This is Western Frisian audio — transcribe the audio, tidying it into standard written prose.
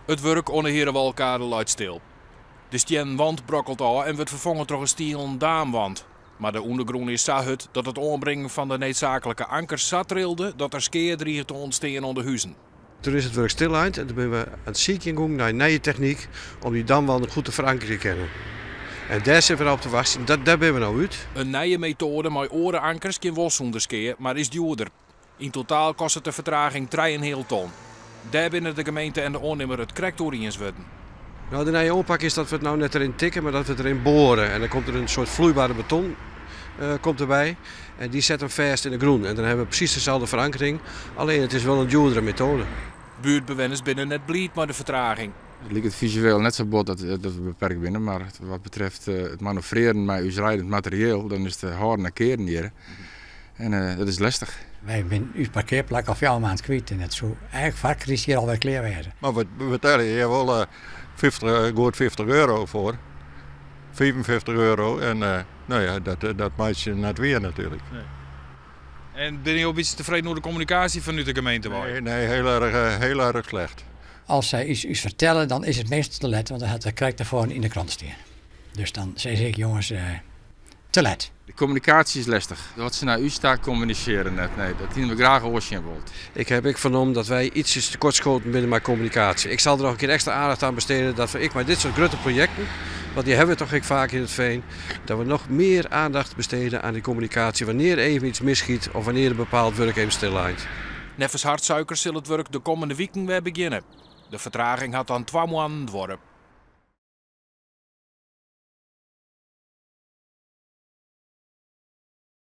It wurk oan de Hearewalkade leit stil. De stiennen wand brokkelt ôf en wurdt ferfongen troch in stielen daamwand. Mar de ûndergrûn is sa hurd dat it oanbringen fan de needsaaklike ankers sa trilde dat der skea driget te ûntstean oan de huzen. Toen is it wurk stillein en toen binne we oan it sykjen gong nei nije technyk om dy damwanden goed te ferankerjen kinnen. En dêr sitte we no op te wachtsjen. Dat, dêr binne we no út. In nije metoade mei oare ankers kin wol sûnder skea, mar is djoerder. Yn totaal kostet de fertraging trijenheal ton. Dêr binne de gemeente en de oannimmer it krekt oer iens wurden. No, de nije oanpak is dat we it no net deryn tikke, mar dat we it deryn boare. En dan komt der in soart floeibare beton komt derby. En dy set him fêst yn de grûn. En dan hawwe we presys deselde ferankering. Allinne it is wol in djoerdere metoade. Buertbewenners binne net bliid mei de fertraging. It liket fisueel net sa bot dat we beperkt binne, mar wat betreft it manoeuvrearen mei ús ridend materieel, dan is it hâlden en kearen hjir. En dat is lestich. Wy binne ús parkearplak al 4 maand kwyt en it soe eigentlik foar kryst hjir alwer klear wêze. Mar we betelje hjir wol 50, goed 50 euro foar. 55 euro en no ja, dat meitsje je net wier natuerlik. Nee. En binne jo in bytsje tefreden oer de kommunikaasje fanút de gemeente wei? Nee, nee, heel erg slecht. As sy ús fertelle, dan is it meastal te let, want dan hat it krekt derfoar yn de krante stean. Dus dan sis ik, jonges, te let. De kommunikaasje is lestich. Wat se nei ús ta kommunisearje net. Nee, dat hiene we graach oars sjen wold. Ik heb ek fernommen dat wy ietsjes tekortschoten binne mei kommunikaasje. Ik sil der noch in kear ekstra aandacht aan besteden dat we ek mei dit soart grutte projekten, want dy hawwe we toch ek faak yn it Fean, dat we noch mear aandacht besteden aan die kommunikaasje wannear even iets misgiet of wannear in bepaald wurk even stilleit. Neffens Hartsuiker sil it wurk de kommende wiken wer begjinne. De fertraging hat dan 2 moannen duorre.